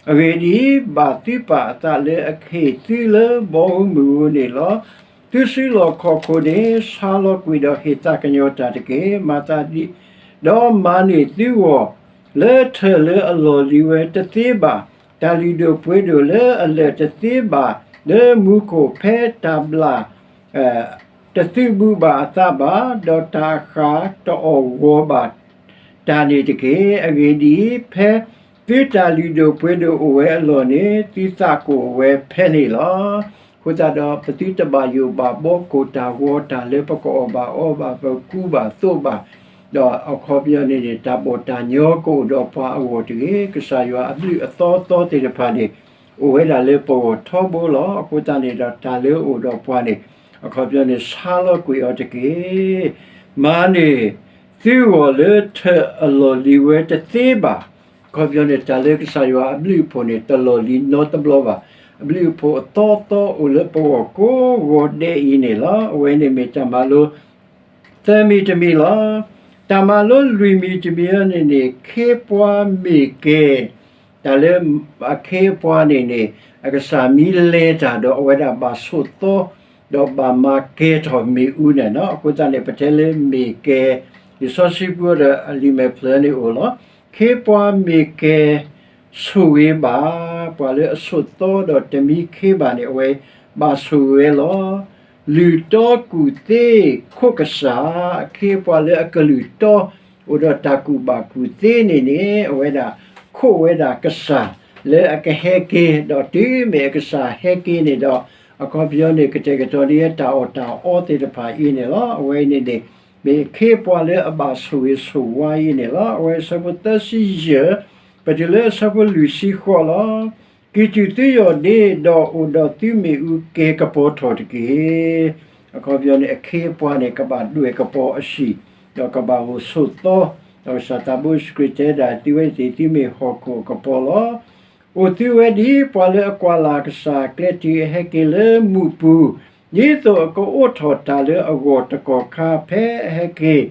အဂ့ၢ်ဒ်အံၤ, ဘၣ်သုပာ်အသးလၢအခ့ၣ်သုလၢဘီဧိၤမုၢ်ဧိၤန့ၣ်လီၤ. သုစုလီၢ်ခီၣ်ခိၣ်န့ၣ် ဆါလီၤကွံာ်ဒီးဟ့ၣ်သးကညီၤတၢ်တက့ၢ်. မၤသးဒ် ဒီးမၤန့ၢ်သုဂီၢ်လၢထၢၣ်လၢအလီၢ်လံၤဝဲတသ့ဘၣ်, တၢ်လုၢ်ဒိၣ်ပှ့ၤဒိၣ်လၢအလၢၢ်တသ့ဘၣ်, လၢမူခိၣ်ဖဲတၢ်ဘျၣ် တသုးဘူးဘၣ်အသးဘၣ်, ဒီးတၢ်ဃၢ်တအီၣ်ဂီၤဘၣ်တၢ်န့ၣ်တက့ၢ်. အဂ့ၢ်ဒ်အံၤ, ဖဲသုတၢ်လုၢ်ဒိၣ်ပှ့ၤဒိၣ်အိၣ်ဝဲအလီၢ်န့ၣ် သုသးကိၣ်ဝဲဖဲန့ၣ်လီၤ. အဃိသတးဒီး ပသုတဘၣ်ယိၣ်ဘၣ်ဘီကိၢ်တၢ်ဂီၤတၢ်လၢပကအီၣ်ဘၣ်အီဘၣ် ပကူဘၣ်သိးဘၣ်, ဒီးအခီပညီန့ၣ်န့ၣ် တၢ်ဘီၣ်တၢ်ညီကအိၣ်ဒီးပှၤအဂီၢ်တဂ့ၤ. ကစၢ်ယွၤအဘျုးအသီသီသ့ၣ်တဖၣ်န့ၣ် အိၣ်ဝဲဒၣ်လၢပဂီၢ်ထီဘိလီၤ. အဃိသတးန့ၣ်ဒီး တၢ်လၢအအိၣ်ဒီးပှၤန့ၣ် အခီပညီန့ၣ် ဆါလီၤကွံာ်အီၤတက့ၢ်. မၤန့ၢ်သုဂီၢ်လၢထၢၣ်အလီၢ်လံၤဝဲတသ့ဘၣ်. အခီပညီန့ၣ် တၢ်လၢကစၢ်ယွၤအဘျုးအဖှိၣ်န့ၣ် တလီၢ်လံၤနီတဘျီဘၣ်. အဘျုးအဖှိၣ်အသီသီအိၣ်လၢပဂီၢ်ကိးဂီၤဒဲးအံၤန့ၣ်လီၤ. အဝဲန့ၣ်မ့ၢ်တၢ်မၤလိ သၢမံၤတမံၤလီၤ. တၢ်မၤလိလွံၢ်မံၤတမံၤအံၤန့ၣ်န့ၣ် ခ့ပှၤမ့ၢ်ကဲ တၢ်လၢအခ့အပှၤန့ၣ်န့ၣ် အကစၢ်မ့ၢ်လဲၤတၢ်ဒီးအဝဲဒၣ်ဘၣ်ဆိးသီ ဒီးဘၣ်မၤကဲထီၣ်မ့ၣ်အူန့ၣ်လီၤ. အဃိသတးန့ၣ် ပတဲလၢမ့ၢ်ကဲ လံာ်စီဆှံပူၤဒီးအလံာ်မဲာ်ဖျၢၣ်န့ၣ်အိၣ်လီၤ. ခ့ပှၤမ့ၢ်ကဲ ဆိၣ်ဂ့ၤဘၣ် ပှၤလၢအဆိးသီဒီးတမံခ့ဘၣ်န့ၣ် အဝဲဘၣ်ဆိၣ်ဂ့ၤဝဲလီၤ. လုၢ်တီကူၣ်သ့ခိးကစၢ်, အခ့အပှၤလၢအကလုၢ်တီ အိၣ်ဒီးတၢ်ကူၣ်ဘၣ်ကူၣ်သ့န့ၣ်န့ၣ် အဝဲဒၣ်ခိးဝဲဒၣ်ကစၢ်လၢအကဟဲက့ၤ, ဒီးတုၤမ့ၢ်အကစၢ်ဟဲက့ၤန့ၣ်ဒီး အခီပညီန့ၣ် ကတဲာ်ကတီၤန့ၢ်တၢ်အီၣ်တၢ်အီသ့ၣ်တဖၣ်အံၤန့ၣ်လီၤ. အဝဲအံၤန့ၣ်န့ၣ် မ့ၢ်အခ့အပှၤလၢအဘၣ်ဆိၣ်ဂ့ၤဆိၣ်ဝါအံၤန့ၣ်လီၤ. အဝဲအဆၢဖိသၢဆံယဲၢ် ပတုၤလၢအဆၢဖိလွံၢ်ဆံဃိးလီၤ. ကံၢ်တူာ်သုယီၢ်ဒ့ ဒီးအိၣ်ဒီးသုမ့ၣ်အူကဲၤကပီၤထီၣ်တက့ၢ်. အခီပညီန့ၣ် အခ့အပှၤန့ၣ် ကဘၣ်ဒွဲၣ်ကပီၤအဟံၣ်, ဒီးကဘၣ်အိၣ်ဆိးသီ, ဒီးကစၢ်သးဘိယ့ၣ်ၡူးခရံာ်တဲဒၣ်သုဝဲသ့ၣ် သုမ့ၢ်ဟီၣ်ခိၣ်အကပီၤလီၤ. အိၣ်သုဝဲဒ်ပှၤလၢအကွၢ်လၢ်ကစၢ်အကျဲတုၤအဟဲက့ၤလၢမူပူၤ, ဒ်သိးအကအိးထီၣ်တၢ်လၢအဂီၢ်တကီၢ်ခါဖဲအဟဲက့ၤ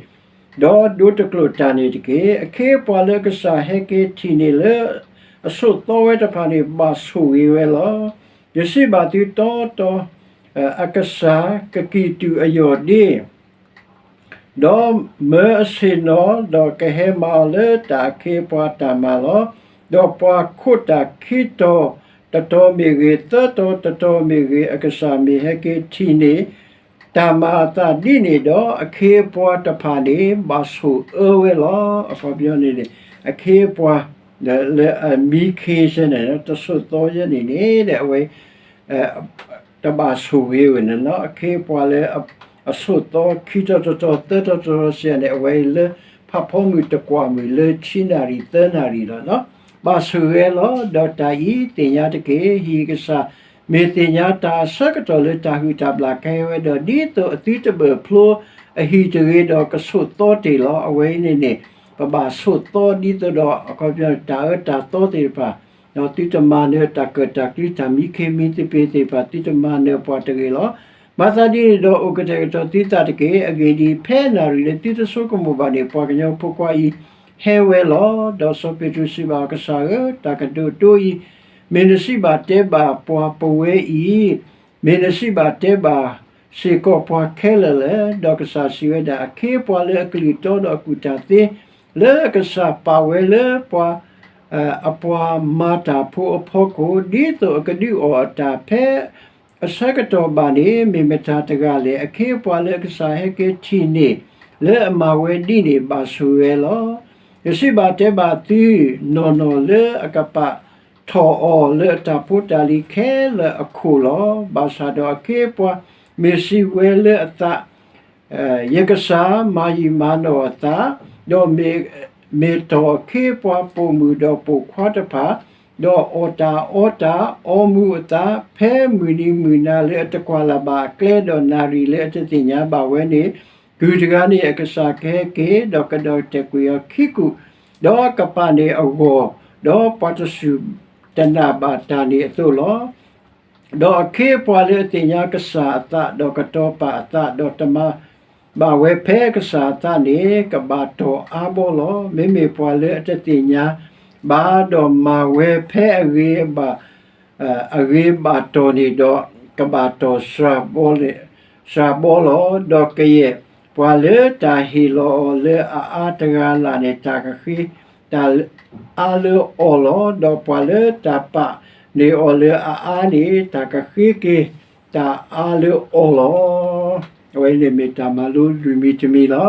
ဒီးဒိတကျိာ်တၢ်န့ၣ်တက့ၢ်. အခ့အပှၤလၢအကစၢ်ဟဲက့ၤထံၣ်န့ၢ်လၢအဆိးသီဝဲတဖၣ်န့ၣ် ဘၣ်ဆိၣ်ဂ့ၤဝဲလီၤ. ယစံးဘၣ်သုတီတီ, အကစၢ်ကကံၢ်တူာ်အယီၢ်ဒ့ ဒီးမၢအဆ့ၣ်နီၤ, ဒီးကဟဲမၤအီၤလၢတၢ်အခ့အပှၤတၢ်မၤလီၤ. ဒီးပှၤခိးတၢ်ခံတီၤတတီၤမ့ၢ်ဂ့ၤ, သၢတီၤတတီၤမ့ၢ်ဂ့ၤ, အကစၢ်မ့ၢ်ဟဲက့ၤထံၣ်န့ၢ် တၢ်မၤအသးဒ်န့ၣ်ဒီး အခ့အပှၤတဖၣ်န့ၣ် ဘၣ်ဆိၣ်အၢဝဲလီၤ. အခီပညီန့ၣ်န့ၣ် အခ့အပှၤလၢအမံခ့ဆဲန့ၣ် တဆိးသီယဲန့ၣ်န့ၣ် အဝဲ တဘၣ်ဆိၣ်ဂ့ၤဝဲန့ၣ်လီၤ. အခ့အပှၤလၢအဆိးသီ ခံတီၤတတီၤ သၢတီၤတတီၤစ့ၢ်န့ၣ် အဝဲလၢဖးဖီမုၢ်တကွၢ်မုၢ်လၢဆံနၣ်ရံၣ်သၢနၣ်ရံၣ်လီၤ. ဘၣ်ဆိၣ်ဂ့ၤလီၤ. ဒီးတၢ်အံၤသ့ၣ်ညါတက့ၢ်. ဟံၣ်အကစၢ်မ့ၢ်သ့ၣ်ညါတၢ်အဆၢကတီၢ်လၢတၢ်ဟုၣ်တၢ်ဘျၣ်ကဟဲဝဲဒီး ဒ်သိးအသုတဘၢၣ်ဖျိအဟံၣ်တဂ့ၤဒီးကဆိးသီတ့ၢ်လီၤ. အဝဲအံၤန့ၣ်န့ၣ် ပဘၣ်ဆိးသီဒ်သိးဒီး အခီပညီတၢ်အၢတၢ်သီသ့ၣ်တဖၣ် ဒီးသုတမၤနၢၤတၢ်ကၢၣ်တၢ်ကျူတၢ်မံခ့မံသပ့ၤသ့ၣ်တဖၣ် သုတမၤနၢၤပှၤတဂ့ၤလီၤ. မၤသးဒ်န့ၣ်ဒီးအိၣ်ကတဲာ်ကတီၤသုသးတက့ၢ်. အဂ့ၢ်ဒ်အံၤ, ဖဲနၣ်ရံၣ်လၢသုတဆိကမိၣ်ဘၣ်န့ၣ် ပှၤကညီဖိခွါအံၤဟဲဝဲလီၤ. ဒီးစီၤပ့းတရူးစံးဘၣ်အီၤ, ကစၢ်ဧၢ, တၢ်ကတိၤဒိအံၤ မ့ၢ်နစံးဘၣ်တဲဘၣ်ပှၤပဝဲအံၤ, မ့ၢ်နစံးဘၣ်တဲဘၣ်စ့ၢ်ကီးပှၤခဲလၢာ်လဲၣ်. ဒီးကစၢ်စံးဝဲဒၣ်, အခ့အပှၤလၢအကလုၢ်တီဒီးအကူၣ်တၢ်သ့ လၢအကစၢ်ပာ်ဝဲလၢပှၤ အပှၤမၤတၢ်ဖိအဖီခိၣ်, ဒ်သိးအကဒုးအီၣ်အတၢ်ဖဲအဆၢကတီၢ်ဘၣ်န့ၣ် မ့ၢ်မတၤတဂၤလဲၣ်. အခ့အပှၤလၢအကစၢ်ဟဲက့ၤထံၣ်န့ၢ် လၢအမၤဝဲဒ်န့ၣ် ဘၣ်ဆိၣ်ဝဲလီၤ. ယစံးဘၣ်တဲဘၣ်သုနီၢ်နီၢ် လၢအကပာ်ထီၣ်အီၤလၢအတၢ်ဖိတၢ်လံၤခဲလၢာ်အခိၣ်လီၤ. ဘၣ်ဆၣ်ဒီးအခ့အပှၤမ့ၢ်စံးဝဲလၢအသး ယကစၢ်မၤယံာ်မၤနီၢ်အသး, ဒီးမ့ၢ်တီၢ်အခ့အပှၤပိာ်မုၣ်ဒီးပိာ်ခွါတဖၣ်, ဒီးအီၣ်တၢ်အီတၢ် အီမူၤအသး, ဖဲမုၢ်နံၤမုၢ်နၤလၢအတကွၢ်လၢ်ဘၣ်အကျဲ ဒီးနၣ်ရံၣ်လၢအတသ့ၣ်ညါဘၣ်ဝဲန့ၣ်, ကုၢ်တဂၤန့ၣ် အကစၢ်ကဟဲက့ၤ ဒီးကဒီးကတဲာ်ကွံာ်အီၤခံကူာ်, ဒီးကပာ်န့ၢ်အဂီၢ်, ဒီးပှၤတစူၢ်တနာ်ဘၣ်တၢ်န့ၣ်အသိးလီၤ. ဒီးအခ့အပှၤလၢအသ့ၣ်ညါကစၢ်အသး, ဒီးကတီၤပာ်အသး, ဒီးတမၤဘၣ်ဝဲဖဲကစၢ်အသးန့ၣ်, ကဘၣ်တီၢ်အါဘီလီၤ. မ့မ့ၢ်ပှၤလၢအတသ့ၣ်ညါဘၣ်, ဒီးမၤဝဲဖဲအဂ့ၤဘၣ် အဂ့ၤဘၣ်တီၢ်န့ၣ်ဒီး, ကဘၣ်တီၢ်စှၤဘီလီၤ. ဒီးကယဲၢ်ပှၤလၢတၢ်ဟ့ၣ်လီၤအီၤလၢအအါတဂၤလၢ်န့ၣ်, တၢ်ကဃ့တၢ်အါလၢအီၤလီၤ. ဒီးပှၤလၢတၢ်ပာ်န့ၢ်အီၤလၢအအါန့ၣ်, တၢ်ကဃ့က့ၤတၢ်အါလၢအီၤလီၤ. အဝဲန့ၣ်မ့ၢ်တၢ်မၤလိလွံၢ်မံၤတမံၤလီၤ.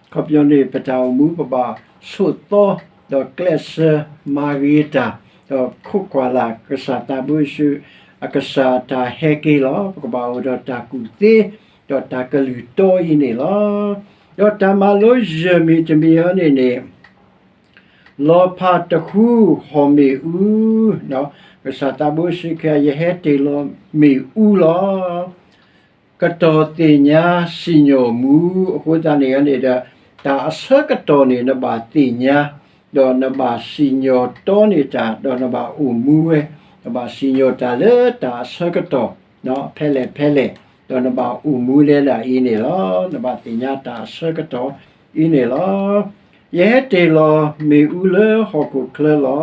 အခီပညီန့ၣ် ပတၢ်အိၣ်မူပဘၣ်ဆိးသီ, ဒီးကျဲးစၢးမၤဂ့ၤတၢ်, ဒီးခိးကွၢ်လၢ်ကစၢ်သးဘိယ့ၣ်ၡူး အကစၢ်အတၢ်ဟဲက့ၤလီၤ. ပကဘၣ်အိၣ်ဒီးတၢ်ကူၣ်သ့, ဒီးတၢ်ကလုၢ်တီအံၤန့ၣ်လီၤ. ဒီးတၢ်မၤလိယဲၢ်မံၤတမံၤအံၤန့ၣ်န့ၣ် လီၤဖးတဃူဟီၣ်မ့ၣ်အူ, ကစၢ်သးဘိယ့ၣ်ၡူးခရံာ် ယဟဲတ့ၢ်လီၤမ့ၣ်အူလီၤ. ကတီၢ်သ့ၣ်ညါစံၣ်ညီၣ်မူ, အဃိသတးန့ၣ်န့ၣ်ဒီး တၢ်အဆၢကတီၢ်န့ၣ်နဘၣ်သ့ၣ်ညါ, ဒီးနဘၣ်စံၣ်ညီၣ်တီန့ၢ်တၢ်, ဒီးနဘၣ်အိၣ်မူဝဲ, နဘၣ်စံၣ်ညီၣ်တၢ်လၢတၢ်အဆၢကတီၢ် ဖဲလဲၣ်ဖဲလဲၣ်, ဒီးနဘၣ်အိၣ်မူလၢဒၣ်အံၤန့ၣ်လီၤ. နဘၣ်သ့ၣ်ညါတၢ်အဆၢကတီၢ်အံၤန့ၣ်လီၤ. ယဟဲတ့ၢ်လီၤမ့ၣ်အူလၢဟီၣ်ခိၣ်ချၢလီ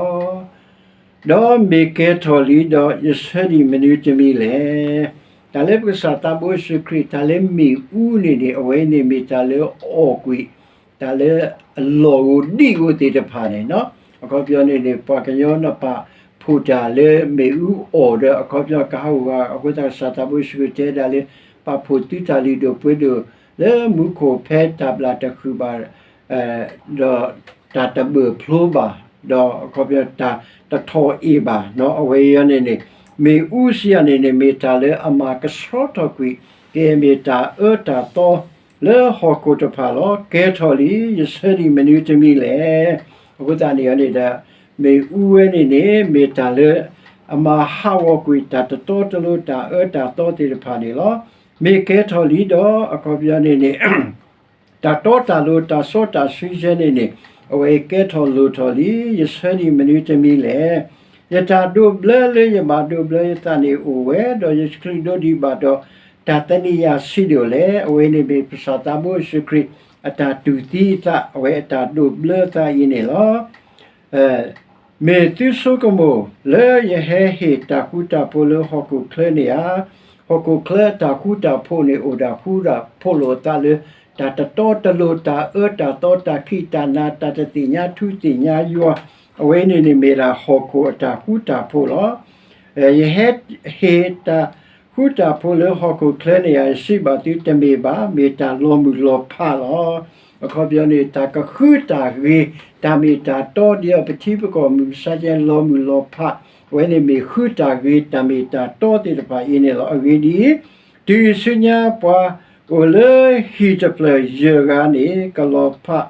ၤ. ဒီးမ့ၢ်ကဲထီၣ်လံဒီး ယဆၢဒံးမနုၤတမံၤလဲၣ်. တၢ်လၢပကစၢ်သးဘိယ့ၣ်ၡူးခရံာ် တၢ်လၢမ့ၣ်အူန့ၣ်န့ၣ် အဝဲန့ၣ်မ့ၢ်တၢ်လၢအီၣ်ကွံာ် တၢ်လၢအလီၢ်ဧိၤဒံၣ်ဧိၤသ့ၣ်တဖၣ်န့ၣ်လီၤ. အခီပညီန့ၣ်န့ၣ် ပှၤကညီနပာ်ဖှိၣ်တၢ်လၢမ့ၣ်အူအီၣ်ဒီး အခီပညီကဟးဂီၤဂၤ အဃိသတးကစၢ်သးဘိယ့ၣ်ၡူးခရံာ်တဲဒၣ်လၢ ပာ်ဖှိၣ်သုတၢ်လုၢ်ဒိၣ်ပှ့ၤဒိၣ် လၢမူခိၣ်ဖဲတၢ်ဘျၣ်တဃုာ်ဘၣ် ဒီးတၢ်တဘၢၣ်ဖျိဘၣ်, ဒီးအခီပညီတၢ်တထီၣ်အ့ၣ်ဘၣ်, အဝဲအံၤန့ၣ်န့ၣ် မ့ၣ်အူစံးယၤန့ၣ်န့ၣ် မ့ၢ်တၢ်လၢအမၤကဆှီထီၣ်ကွံာ် ကမ့ၢ်တၢ်အၢတၢ်သီလၢဟီၣ်ခိၣ်တဖၣ်လီၤ. ကဲထီၣ်လံ, ယဆၢဒံးမနုၤတမံၤလဲၣ်. အဃိသတးန့ၣ်န့ၣ်ဒီး မ့ၣ်အူဝဲန့ၣ်န့ၣ် မ့ၢ်တၢ်လၢအမၤဟးဂီၤကွံာ်တၢ်တတီတလိၤ တၢ်အၢတၢ်သီသ့ၣ်တဖၣ်န့ၣ်လီၤ. မ့ၢ်ကဲထီၣ်လံဒီး အခီပညီန့ၣ်န့ၣ် တၢ်တီတၢ်လိၤ တၢ်စီတၢ်ဆှံယဲန့ၣ်န့ၣ် အဝဲကဲထီၣ်လိၣ်ထီၣ်လံ, ယဆၢဒံးမနုၤတမံၤလဲၣ်. ယတၢ်ဒိးဘျၢလၢယဘၣ်ဒိးဘျၢယသးန့ၣ်အိၣ်ဝဲ, ဒီးယချုးဒိးဒံးဘၣ်ဒီး တၢ်သန့ၤယၤဆံးဒိၣ်လဲၣ်. အဝဲန့ၣ်မ့ၢ်ကစၢ်သးဘိယ့ၣ်ၡူးခရံာ် အတၢ်တူၢ်သံအသး အဝဲအတၢ်ဒိးဘျၢသးအံၤန့ၣ်လီၤ. မ့ၢ်သုဆိကမိၣ်လၢယဟဲဟ့ၣ်တၢ်ဃူတၢ်ဖိးလၢဟီၣ်ခိၣ်ချၢန့ၣ်ဧါ. ဟီၣ်ခိၣ်ချၢအတၢ်ဃူတၢ်ဖိးန့ၣ် အိၣ်ဒၣ်ဃူဒၣ်ဖိးလိာ်အသးလၢ တၢ်တတီတလိၤ တၢ်အၢတၢ်သီ တၢ်ခံးတၢ်နၤ တၢ်တသ့ၣ်ညါထူသ့ၣ်ညါယွၤ, အဝဲန့ၣ်န့ၣ်မ့ၢ်ဒၣ်ဟီၣ်ခိၣ်အတၢ်ဃူတၢ်ဖိးလီၤ. ယဟဲဟ့ၣ်တၢ်ဃူတၢ်ဖိးလၢဟီၣ်ခိၣ်ချၢန့ၣ်ဧါ, ယစံးဘၣ်သုတမ့ၢ်ဘၣ်, မ့ၢ်တၢ်လီၤမုၢ်လီၤဖးလီၤ. အခီပညီန့ၣ် တၢ်ကဃုတၢ်ဂ့ၤ, တၢ်မ့ၢ်တၢ်တီဒ်အံၤ ပထံပကီၢ်မုၢ်မဆါတနံၤ လီၤမုၢ်လီၤဖး, အဝဲန့ၣ်မ့ၢ်ဃုတၢ်ဂ့ၤ တၢ်မ့ၢ်တၢ်တီသ့ၣ်တဖၣ်အံၤန့ၣ်လီၤ. အဂ့ၢ်ဒ်အံၤ, တုၤဆူညါပှၤအိၣ်လၢဟံၣ်တဖျၢၣ်ယဲၢ်ဂၤန့ၣ် ကလီၤဖး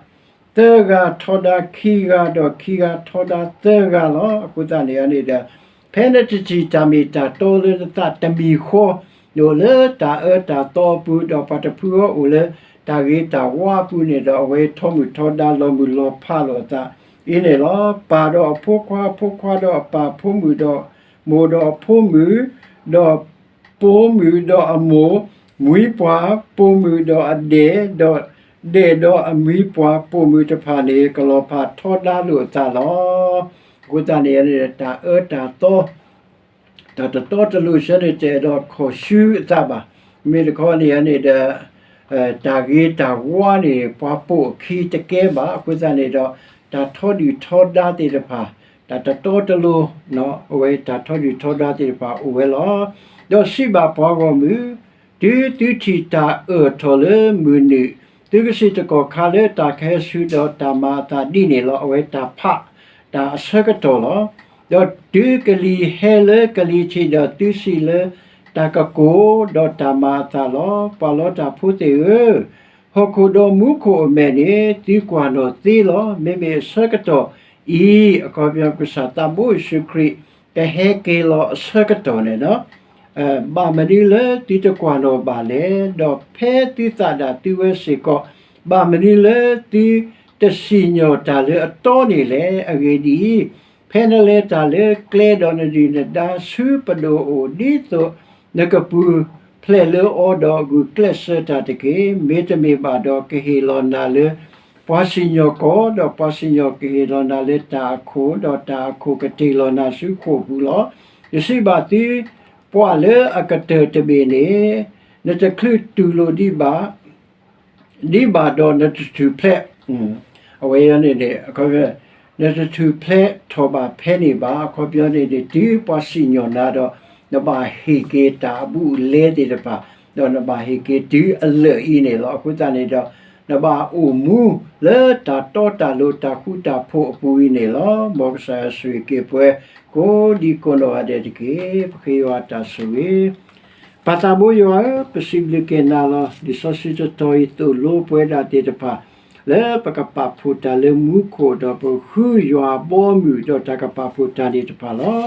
သၢဂၤထီဒါခံဂၤ, ဒီးခံဂၤထီဒါသၢဂၤလီၤ. အဃိသတးန့ၣ်န့ၣ်ဒီး ဖဲနတထံၣ်တၢ်မ့ၢ်တၢ်တီလၢနသးတမံၤဃီ, နအိၣ်လၢတၢ်အၢတၢ်သီအပူၤ, ဒီးပှၤတဖုအံၤအိၣ်လၢတၢ်ဂ့ၤတၢ်ဝါအပူၤန့ၣ်ဒီး အဝဲထီမုၢ်ထီဒါလီၤမုၢ်လီၤဖးလိာ်အသးအံၤန့ၣ်လီၤ. ပၢ်ဒီးအဖိခွါ, ဖိခွါဒီးအပၢ်, ဖိမုၣ်ဒီးမိၢ်ဒီးအဖိမုၣ်, ဒီးပိာ်မုၣ်ဒီးအမိၢ်, ဝံပှၤ, ပိာ်မုၣ်ဒီးအဒဲၣ်, ဒီးဒဲၣ်ဒီးအဝံပှၤ, ပိာ်မုၣ်တဖၣ်န့ၣ် ကလီၤဖးထီဒါလိာ်အသးလီၤ. အဃိသတးန့ၣ်န့ၣ် တၢ်အၢတၢ်သီ တၢ်တတီတလိၤဆၢန့ၣ် တအဲၣ်ဒိးခီၣ်ဆူအသးဘၣ်. မ့ၢ်တခီန့ၣ်န့ၣ်ဒီး တၢ်ဂ့ၤတၢ်ဝါန့ၣ် ပှၤပိာ်အခံတကဲဘၣ်. အဃိသတးန့ၣ်ဒီး တၢ်ထီဒုၣ်ထီဒါသ့ၣ်တဖၣ်, တၢ်တတီတလိၤ အဝဲတၢ်ထီဒုၣ်ထီဒါသ့ၣ်တဖၣ်အိၣ်ဝဲလီၤ. ဒီးစံးဘၣ်ပှၤဂီၢ်မုၢ်, တုၤသုထံၣ်တၢ်အၢၣ်ထီၣ်လၢမုၢ်နုာ်, သုကစံၣ်တကီၢ်ခါလၢတၢ်ကဟဲဆူဒီးတၢ်မၤအသးဒ်န့ၣ်လီၤ. အဝဲတၢ်ဖးတၢ်အဆၢကတီၢ်လီၤ. ဒီးတုၤကလံၤဟဲလၢကလံၤထံးဒီးသုစံးလၢတၢ်ကကိၢ်ဒီးတၢ်မၤအသးလီၤ. ပှၤလီတၢ်ဖိသ့ၣ်ဧၢ, ဟီၣ်ခိၣ်ဒီးမူခိၣ်အမဲာ်န့ၣ် သုကွၢ်နီၣ်သ့လီၤ. မ့မ့ၢ်အဆၢကတီၢ်အံၤ အခီပညီကစၢ်သးဘိယ့ၣ်ၡူးခရံာ် ကဟဲက့ၤလီၤအဆၢကတီၢ်န့ၣ်လီၤ. ဘၣ်မနုၤလၢသုတကွၢ်နီၣ်ဘၣ်လဲၣ်. ဒီးဖဲသုသးဒၣ်သုဝဲစ့ၢ်ကီး, ဘၣ်မနုၤလၢသုတစံၣ်ညီၣ်တၢ်လၢအတီန့ၣ်လဲၣ်. အဂ့ၢ်ဒ်အံၤ, ဖဲနလဲၤတၢ်လၢကျဲဒီးနဒုၣ်နဒါဆူပဒိၣ်အအိၣ်, ဒ်သိးနကပူၤဖျဲးလၢအီၤဒီးဂုာ်ကျဲးစၢးတၢ်တက့ၢ်. မ့တမ့ၢ်ဘၣ်ဒီး ကဟ့ၣ်လီၤနၤလၢပှၤစံၣ်ညီၣ်ကွီၢ်, ဒီးပှၤစံၣ်ညီၣ်ကဟ့ၣ်လီၤနၤလၢတၢ်အခိၣ်, ဒီးတၢ်အခိၣ်ကတ့ၢ်လီၤနၤဆူဃိာ်ပူၤလီၤ. ယစံးဘၣ်သုပှၤလၢအကတၢၢ်တဘ့ၣ်န့ၣ်, နတချုးတူၢ်လိာ်ဒံးဘၣ် ဒံးဘၣ်ဒီးနတထူၣ်ဖျဲး, အဝဲန့ၣ်န့ၣ် နတထူၣ်ဖျဲးထီၣ်ဘၣ်ဖဲန့ၣ်ဘၣ်. အခီပညီန့ၣ်န့ၣ် တုၤပှၤစံၣ်ညီၣ်နၤဒီး နဘၣ်ဟ့ၣ်က့ၤတၢ်အဘူးအလဲသ့ၣ်တဖၣ်, ဒီးနဘၣ်ဟ့ၣ်က့ၤတုၤအလၢာ်အံၤန့ၣ်လီၤ. အဃိသတးန့ၣ်ဒီး နဘၣ်အိၣ်မူလၢတၢ်တီတၢ်လိၤတၢ်ဃူတၢ်ဖိးအပူၤအံၤန့ၣ်လီၤ. မ်ကစၢ်ယွၤဆိၣ်ဂ့ၤက့ၤပှၤကိးဒံကိးနီၢ်ဂၤဒဲးတက့ၢ်. ပဃ့ယွၤတၢ်ဆိၣ်ဂ့ၤ ပၢ်သးဘိယွၤဧၢ, ပစံးဘျုးက့ၤနၤလီၤ. လံာ်စီဆှံတတီၤအံၤသိၣ်လိပဝဲဒၣ်သ့ၣ်တဖၣ် လၢပကပာ်ဖှိၣ်တၢ်လၢမူခိၣ်, ဒီးပဃုယွၤဘီမုၢ်ဒီးတၢ်ကပာ်ဖှိၣ်တၢ်န့ၣ်တဖၣ်လီၤ.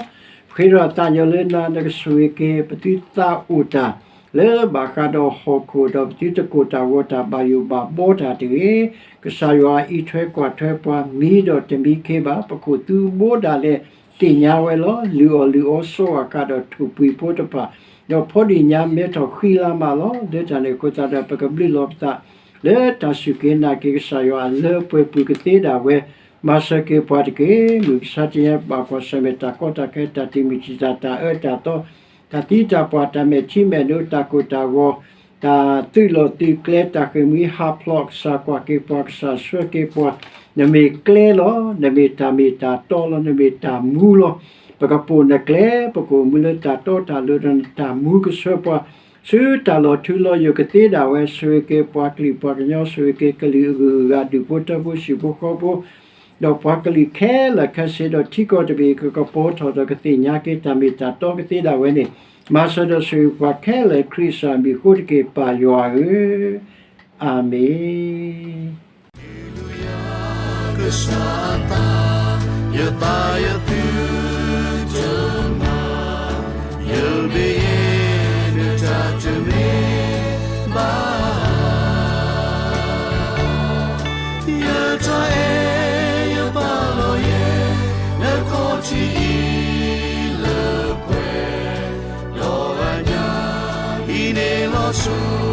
ပဃ့ဒီးသးညီလၢနၤ, နကဆိၣ်ဂ့ၤက့ၤပသုသးအိၣ်တၢ် လၢဘၣ်ဃးဒီးဟီၣ်ခိၣ်, ဒီးပသုတကိၢ်တၢ်ဂီၤတၢ်ဘၣ်ယိၣ်ဘၣ်ဘီတၢ်တဂ့ၤ. ကစၢ်ယွၤအံးထွဲကွၢ်ထွဲပှၤ မံဒီးတမံခ့ဘၣ်. ပခိၣ်သူဘိဒၣ်လဲာ်သ့ၣ်ညါဝဲလီၤ. လုၢ်အီၣ်လုၢ်အီစီၤအၤဃးဒီးထိၣ်ပှံၤဖိတဖၣ်, ဒီးဖီဒံၣ်ညါမဲထီၣ်ဃံလၤမးလီၤ. လၢတၢ်န့ၣ်အဃိသတးဒီး ပကဘျုးလီၤပသး လၢတၢ်စူၢ်က့ၤနာ်က့ၤကစၢ်ယွၤအလၢပှဲၤပူၤကသ့ဒၣ်ဝဲ, မၤစၢၤက့ၤပှၤတက့ၢ်. မုၢ်မဆါတနံၤအံၤ ဘၣ်ကွၢ်ဆၢၣ်မဲာ်တၢ်ကီတၢ်ခဲ တၢ်တမုာ်တံာ်တာ် တၢ်အၢတၢ်သီ တၢ်သံတၢ်ပှၢ် တၢ်မဲာ်ထံမဲာ်နိ တၢ်ကိၢ်တၢ်ဂီၤ တၢ်သုးလီၢ်သုးကျဲ တၢ်ဃ့ၢ်မှံဟးဖျိး ကစၢ်ကွၢ်က့ၤပှၤ ကစၢ်ဆှၢက့ၤပှၤ, နမ့ၢ်ကျဲလီၤ, နမ့ၢ်တၢ်မ့ၢ်တၢ်တီလီၤ, နမ့ၢ်တၢ်မူလီၤ. ပကပိာ်နကျဲ, ပကအိၣ်မူလၢတၢ်တီတၢ်လိၤဒီးနတၢ်မူကဆှၢပှၤ, ဆူတၢ်လီၤထူလီၤယိာ်ကသ့ဒၣ်ဝဲ, ဆိၣ်ဂ့ၤက့ၤပှၤကလုာ်ပှၤကညီ, ဆိၣ်ဂ့ၤက့ၤကလုာ်အဂုၤအဂၤ ဒူၣ်ဖိထၢဖိ ဟံၣ်ဖိဃီဖိ ဒီးပှၤကလုာ်ခဲလၢာ်ခဲဆ့ဒီးထံကီၢ်တဘ့ၣ် ကကပီၤထီၣ်ဒီးကသ့ၣ်ညါက့ၤတၢ်မ့ၢ်တၢ်တီကသ့ဒၣ်ဝဲန့ၣ်, မၤစၢၤဒီးဆိၣ်ဂ့ၤပှၤခဲလၢာ် ခရံာ်ကစၢ်မံၤအဃိတက့ၢ် ပၢ်ယွၤဧၢ, အၤမ့ၣ်. ကစၢ်အသး, ယသးယသုတမၤ, ယဘျုးယ့ၣ် နတၢ်တမ့ၢ်ဘၣ် ယတၢ်အဲၣ်ယပာ်လီၤယဲ နခီၣ်ထံးအံၤလၢပှဲၤဒီးအညါ ဟံးန့ၢ်လီၤဆူ